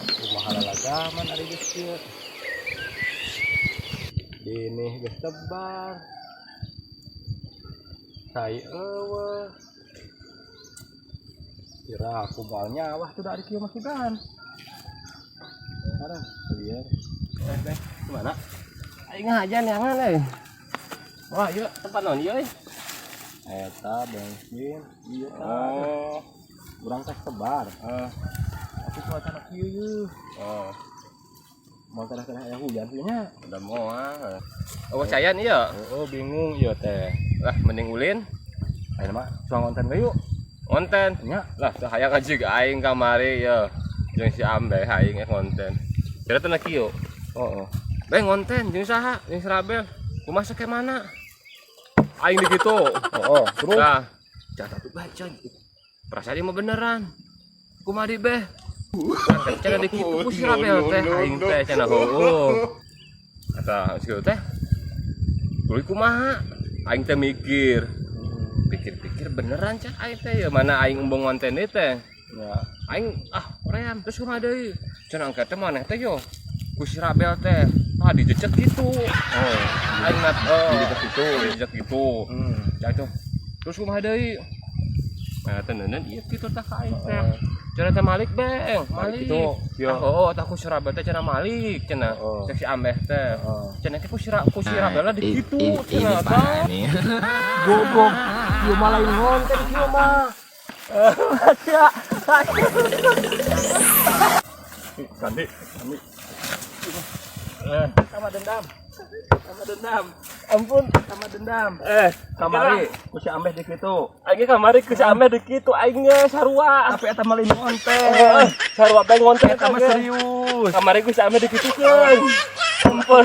Kumaha lalagaman ari geus kieu. Dini geus tebar. Cai euweuh. Kira aku moal nyawah tuh dari kieu mah sugan. Sekarang liar. Eh, Beh, kemana? Aing ngajan jangan euy. Wah, ieu tempat naon ieu euy? Eta bensin, ieu tah. Oh, Urang teh tebar. Tapi cuaca kieu yeuh. Oh, Mau teh aya hujan kieu nya. Udah moal. Oh, cayan ieu. Oh, bingung ieu teh. Lah, mending ulin. Ayeuna mah cuang konten we yuk. Konten. Nya. Lah, teu hayang aja aing kamari ya. Jeung si Ambe aing eh konten. Kira teh kieu. Oh. Beh, ngonten jeung saha? Jeung si Rabel. Kumaha ke mana? Aing di kitu. Oh, terus Nah, catat tuh baca. Perasaan dia mah beneran. Kumaha di beh? Cenah di kitu ku si Rabel teh aing teh cenah heueuh. Kata si teh. Tuluy kumaha? Aing teh mikir. Pikir-pikir beneran cak aing teh ya mana aing embung ngonten ieu teh. Ya. Aing ah hoream terus kumaha deui? Cenah angkat teh maneh teh yo ku si Rabel teh. Ah, dijecek gitu. Oh, Aing mat oh, dijecek gitu. Dijecek gitu. Ya itu. Terus kumaha deui? Nah, tenenan ieu kitu tah ka aing teh. Cenah teh malik beng, malik. Gitu, iya. Ah, oh, tah ku si Rabel teh cenah malik cenah. Oh. Cek si Ambeh teh. Oh. Cenah teh ku si Rabel di kitu Ini cenah parah tah. nih. Goblok. Ieu mah lain ngonten kieu mah. Ya. Ganti, ganti. Eh, Sama dendam. Sama dendam. Ampun. Sama dendam. Eh, Kamari ku si Ambeh di kitu. Aing kamari ku si Ambeh di kitu aing ge sarua. Tapi eta mah lain ngonten. Eh, sarua beng ngonten Eta mah ge. serius. Kamari ku si Ambeh di kitu keun. Ampun.